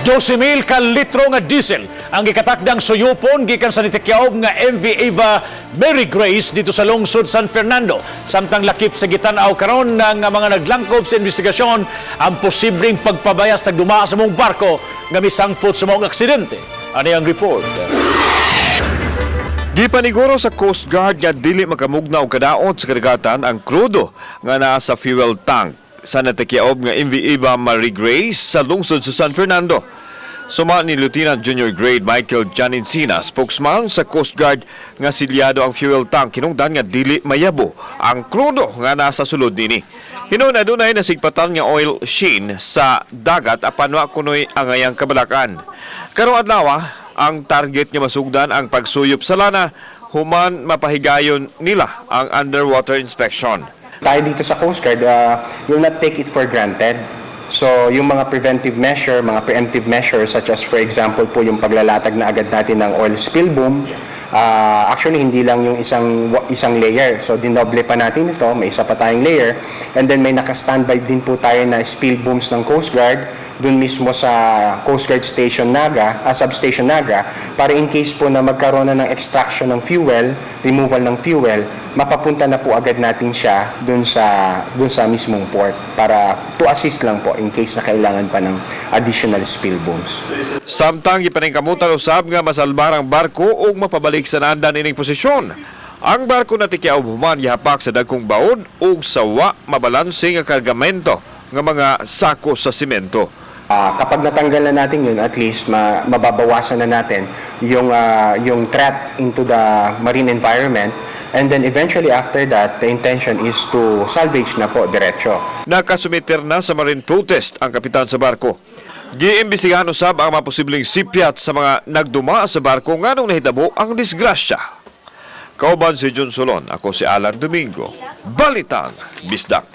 12,000 ka litro nga diesel ang gikatakdang suyupon gikan sa nitikyaob nga MV Eva Mary Grace dito sa lungsod San Fernando. Samtang lakip sa gitan-aw karon ng mga naglangkob sa investigasyon ang posibleng pagpabayas nagdumaa sa maong barko nga misangpot sa maong aksidente. Ani ang report. Gipaniguro sa Coast Guard nga dili makamugna og kadaot sa kadagatan ang krudo nga naa sa fuel tank sa natikyaob nga MV Eva Marie Grace sa lungsod sa San Fernando. Suma ni Lieutenant Junior Grade Michael Janincina, spokesman sa Coast Guard, nga silyado ang fuel tank hinungdan nga dili mayabo ang krudo nga nasa sulod nini. Hinuon adunay nasigpatan nga oil sheen sa dagat apan wa kunoy angayang kabalakan. Karong adlaw, ang target nga masugdan ang pagsuyop sa lana human mapahigayon nila ang underwater inspection. Tayo dito sa Coast Guard will not take it for granted. So, yung mga preventive measure, mga preemptive measures such as, for example po, yung paglalatag na agad natin ng oil spill boom. Actually, hindi lang yung isang layer. So, dinoble pa natin ito, may isa pa tayong layer. And then may naka-standby din po tayo na spill booms ng Coast Guard dun mismo sa Coast Guard Station Naga, Substation Naga, para in case po na magkaroon na ng extraction ng fuel, removal ng fuel, mapapunta na po agad natin siya dun sa mismong port para to assist lang po in case na kailangan pa ng additional spill booms. Samtang gipaningkamutan usab nga masalbar ang barko ug mapabalik sa naandan ining posisyon. Ang barko natikyaob human gihapak sa dagkong baod ug sa wa mabalanse nga kargamento nga mga sako sa simento. Kapag natanggal na natin yun, at least mababawasan na natin yung threat into the marine environment. And then eventually after that, the intention is to salvage na po diretso. Nakasumiter na sa marine protest ang kapitan sa barko. Giimbestigahan usab ang mga posibleng sipyat sa mga nagduma sa barko nganong nahitabo ang disgrasya. Kauban si John Solon, ako si Alan Domingo. Balitang Bisdak.